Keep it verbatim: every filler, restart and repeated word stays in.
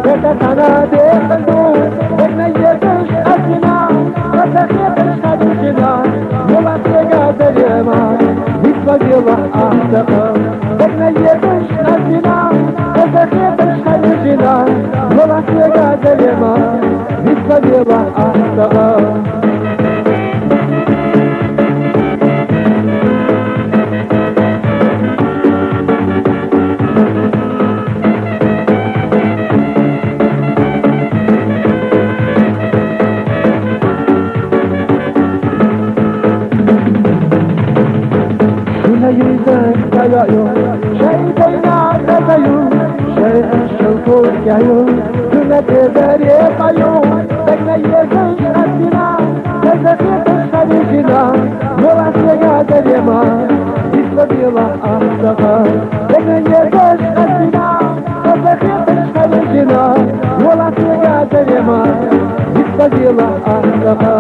Бетасана дехлу, бегна ебеш асина, бетахетеш хадишина, муласега дарема, висла дела ахтака. Бегна ебеш асина, бетахетеш хадишина, муласега дарема, висла дела ахтака. Шуна юйдан кагаю, шайдайна кагаю, шай ашал куркяю, шуна тедаре паю, тагна еган асина, тазахи ташхаришина, мола сега дарема, исла била ахтака. Тагна еган асина, тазахи ташхаришина, мола сега дарема, исла била ахтака.